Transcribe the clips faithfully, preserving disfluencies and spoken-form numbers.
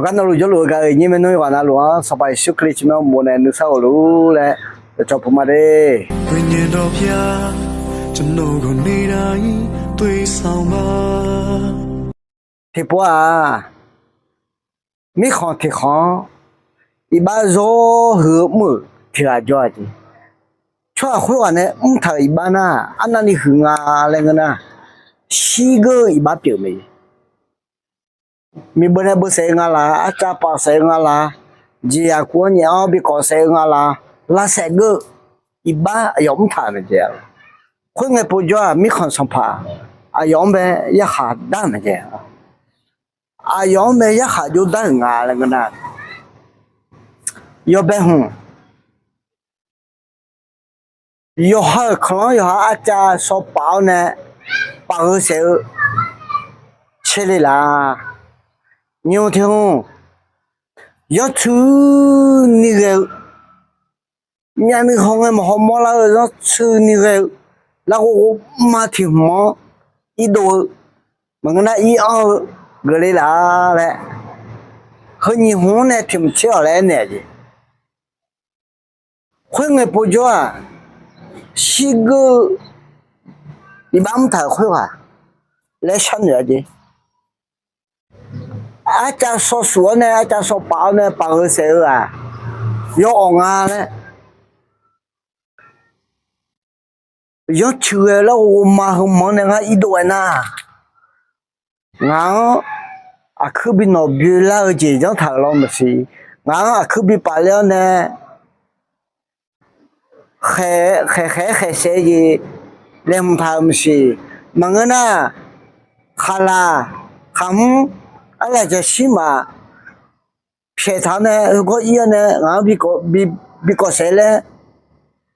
Gar navluf jawrluf-eu gaq-euq nyir maernmr yawqghaq navluf-anr Sanqpaq Yeqsur Kali tsawrmyanr mawf nae nuisar ghofluf-ur laer dawqcawq puq ma de. Tiqpov-aq, mirkhanq tiqkhanq-anr iqbax zawr huiq-eu mr-euq tiq ghaq jawr-a jeq. Tsawrhaq khoerghaq nae mrtaq-euq iqbax nar, arnavni huiq nga laer ngeur nar, shirgeur-eu iqbax pyeuf mae. Miqbeuv nae beuvsaef-eu nga laq, arcav pafsaef-eu nga laq, jeqzaq kuv-anr nyaef-anr bikawv saef-eu nga laq, lavsaef geur-eu iqbax aqyawf mrtaq-euq mae jeq. Khoerngae povjawr-aq, mirkhanq sanqpaq aqyawf-anr bae yarkhaq dar-euq mae jeq. Aqyawf-anr bae yarkhaq jov dar-euq nga laer ngeur nar, yawbae hmq yawqha-euq kanqlanr yawqha arcav sawpaf-awr nae paf-eu saef-eu caerle laf. Nymq tiq hmq yanrtsuini ghae-eu, myavnuiv hawngae maqhaw mawrlar-eu yanrtsuini ghae-eu, larghov ghovma tiq hmq-anr irdov-eu maqngeur nar ir-anr-eu geufle laf laer, heu nyiq hmq-anr nae tiq hmq tser-awq laer aernaeq-a jeq. Khoerngae povjawr-aq, shirgeur-eu iqbax mrtaq-euq khoerghaq laer sharnoeq-a jeq. Arcav sawsuf-awr nae arcav sawpaf-awr nae paf-eu saef-eu-aq, yawawq nga laer yanrtsuini ghae-eu larghov ghovma heu hmq-anr nae ngar irdov-aer nar, ngaq-anr aqkuir bi nawq byoelar-eu jeq janrtaq-euq lawr maqsiq. Ngaq-anr aqkuir bi pafler-awr nae khaeq khaeq-aer khaeq saef-eu jeq laeqhmq taq-euq maqsiq. Maqngeur nar, khaqlaq khaqhmr arlaqjaqshir maf pyaeq taq-awr nae heugawr ir-awr nae ngaq-anr bikawv saef laer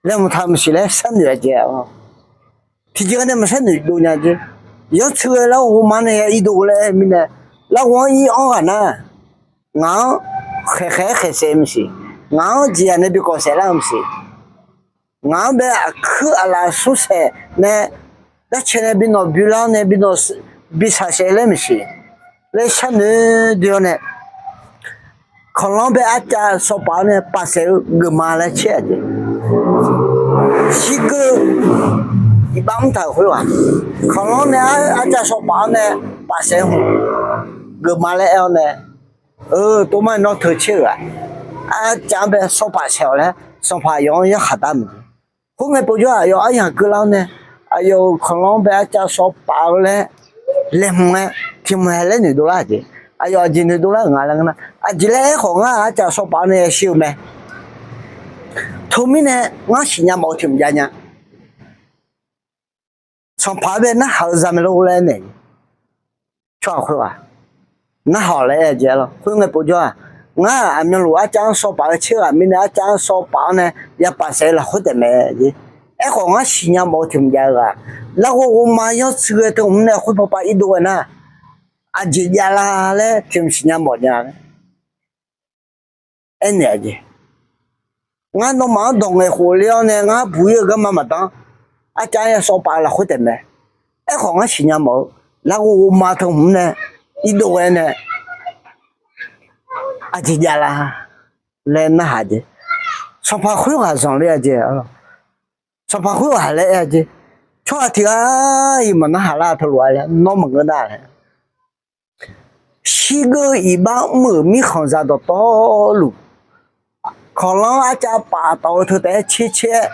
laeqhmq taq-euq maqsiq laer sharnoeq-a jeq. Tiqjeq-anr nae maqsharnoeq dov nya jeq. Yanrtsuini ghae larghov ghovma nae ya irdov laer aer-eu mirnae, larghov-anr ir-anr ghaq nar, ngaq-anr khaeq khaeq-aer khaeq saef-eu maqsiq. Ngaq-anr jeqzaq nae bikawv saef lar-eu maqsiq. Ngaq-anr bae aqkuir aqlaf smr saeq nae darcae nae bi nawq byoelar-awr nae bi nawq bi shaq saef laer maqsiq laer sharnoeq doe-awr nae, kanqlanr bae arcav sawpaf-awr nae paf saef-eu geufma laer caer-a jeq. Shirgeur-eu iqbax mrtaq-euq khoerghaq, kanqlanr nae arcav sawpaf-awr nae paf saef-eu hmq geufma laer aer-awr nae, eu, tov mar nawr teu caer-euq-aq, arcav-anr bae sawpaf saeq-awq laer sanqpaq aqyawf-anr yarkhaq dar mae. Khoerngae povjawr-aq, aqyawf aryamq keuvlar-awr nae aqyawf-euq kanqlanr-anr bae arcav sawpaf-eu laer laeqhmq-aer tiq hmq haeq laer noeqdov lar-aq jeq. Aqyawf aqjeq noeqdov lar-euq nga laer ngeur nar, aqjeq laer aerkhawf ngar arcav sawpaf-awr nae yashir-eu mae. Teumirnae ngar siqnya mawf-eu tiq hmq jav nya. Sanqpaq-anr bae narhaq-eu za mae lor laer naeq. Tsawrhaq khoerghaq narhaq-awq laer aer-a jeq lor. Khoerngae povjawr-aq, ngar-aq aqmyanluf arcav-anr sawpaf-eu caer ghaq mirnae arcav-anr sawpaf-awr nae yapaf saef-eu lafkhoer taef mae. Aerkhawf ngar siqnya mawf-eu tiq hmq jav-eu ghaq, larghov ghovma yanrtsuini ghae teu hmq nae khoer pawpav irdov ghae nar, aqjeq javlar laer tiq hmq siqnya mawf nya laer aernaeq-a jeq. Ngar nawmaf-anr dawq ngaeq khofler-awr nae ngar buq ir-eu garma maqdanr, arcav-anr ya sawpaf-eu lafkhoer taef mae. Aerkhawf ngar siqnya mawf-eu, larghov ghovma teu hmq nae irdov ghae nae aqjeq javlar laer narhaq jeq. Sanqpaq khoerghaq zanqler-a jeq. Sanqpaq khoerghaq laer aer-a jeq. Tsawrhaq tiq ghaq-iq maqnarhaq lar teulof-a laer nawr maqngeur nar laer. Shirgeur-eu iqbax mr-euq mirkhanqzaq dawqtawvluf, kanqlanr arcav paftawf-eu teu taef-aer tser tser-aer,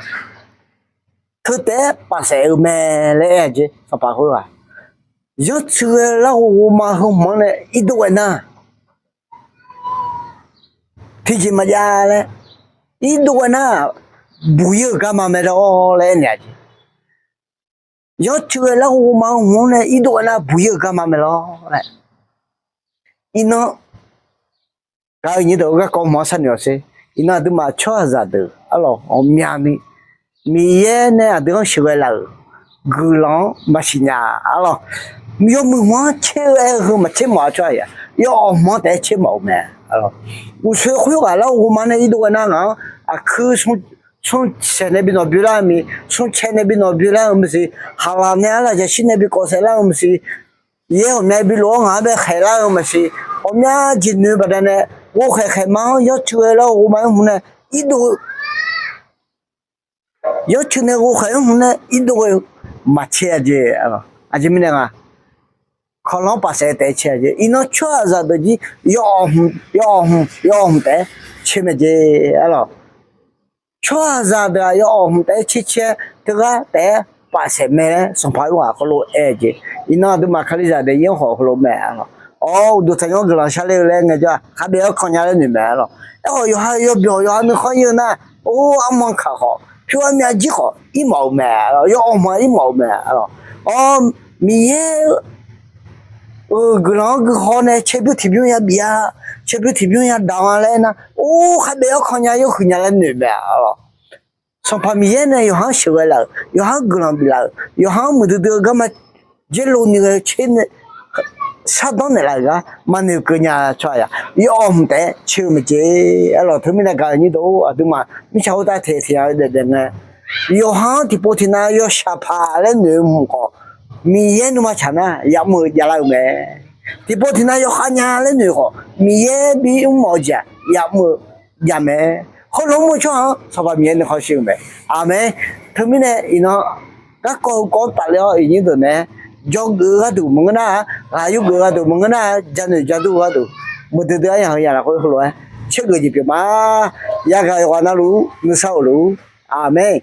teu taef-aer paf saef-eu mae laer aer-a jeq. Sanqpaq khoerghaq, yanrtsuini ghae larghov ghovma heu hmq-anr nae irdov ghae nar, tiqjeq maqjav laer, irdov ghae nar, buq ir-euq garma mae lor laer aernaeq-a jeq. Yanrtsuini ghae larghov ghovma heu hmq-anr nae irdov ghae nar buq ir-euq garma mae lor laer. Iqnan gaq-euq nyir deuq-eu garkawv hmq-anr sharnoeq-awq sher. Iqnan aqduimaf tsawrhaqzaq deuq arlawq ghawqmyani Miqyaer nae aqdui-anr sheuqghae laf-euq guiqlanq-anr maqsiq nya arlawq. Yawmuiq hmq-anr tser-eu aer-eu heu maqtser mawf-a tsawrhaq-aq, yawawq hmq-anr taef-aer tser mawf-eu mae. Uqshoe khoerghaq larghov ghovma nae irdov ghae nar ngaq-anr aqkuir smr cae nae bi nawq byoelar-eu maqsiq, smr cae nae bi nawq byoelar-eu maqsiq, khaqlaq nae arlaqjaqshir nae bi kawv saef lar-eu maqsiq, yaer ghawqmya bi lof-awr ngaq-anr bae khaeq lar-eu maqsiq, Ghawqmya jeq noeq-eu baqdanae, ghovkhaeq khaeq ma-anr yawr teu-aer lar-eu ghovma-anr hmq nae irdov-eu, yawr teu nae ghovkhaeq-anr hmq nae irdov-eu maqcae-a jeq. Aqjeq mirnae nga, kawqlanq-anr paf saef taef-aer cae-a jeq. Iqnan tsawrhaqzaq deuq jir yawawq hmq, yawawq hmq, yawawq hmq taef-aer cae mae jeq. Arlawq, tsawrhaqzaq deuq-aq yawawq hmq taef-aer cae cae-aer teughaq taef-aer paf saef mae laer sanqpaq-eu ghaq heulof-aer aer-eu jeq. Iqnan aqduimaf kalizaq daefzir-anr khawf heulof mae. Arlawq, awr, uqduq taqnymr guiqlanq sharler-eu laer ngaejawr-aq, khar baef-awr kannya laer noeq mae. Arlawq, yawqha yawbyawq yawqha nuikhanr ir-eu nar, or, armawr kaq khawf, pyur armyav jir khawf irmawf-eu mae. Arlawq, yawawq hmq-a irmawf-eu mae. Arlawq, awr, Miqyaer-euq guiqlanq-anr guihaw nae caerbymr tiqbymr yabif-a, caerbymr tiqbymr yadaq-a laer aernar, or, khar baef-awr kannya yawhuiq nya laer noeq mae. Arlawq, Sanqpaq Miqyaer nae yawqha-anr sheuqghae laf-euq, yawqha-anr guiqlanq biflaf-euq, yawqha-anr muiqdui dui-eu garma jaerlov ni ghae-eu caer nae shardanr naeqlaf-euq gar maqnoeq keuv nya tsawrhaq-aq, yawawq hmq taef-aer caer-eu mae jeq. Arlawq, teumirnae gaq-euq nyir deuq-or, aqduimaf mirtsaq khoertav taeq tiq ghaq-eu daef daef ngae, yawqha-anr tiqpov tiqnav yawshaq paq laer noeq-eu hmq khawf, Miqyaer nuima tsaq nar yamr-eu javlar-eu mae. Tiqpov tiqnav yawkhav nya laer noeq khawf, Miqyaer bimr mawf-eu jeq-aq yamr-eu jav mae. Khoerlof mr-eu tsawrhaq-anr Sanqpaq Miqyaer nuikhanr shir-eu mae. Aqmeq. Teumirnae iqnan garkawv heukawv-anr tafler-awr iqnyir deuq nae dzawgeuf-eu gharduq maqngeur nar-aq, ghaq yawgeuf-eu gharduq maqngeur nar-aq, janaeq jadur-eu gharduq, muiqdui dui aryamq heu yaq lafkhoer heulof-aer caergeuf jeq pyeuf ma. Yagaq yawqghaq navluf nuisar of luf-ur. Aqmeq.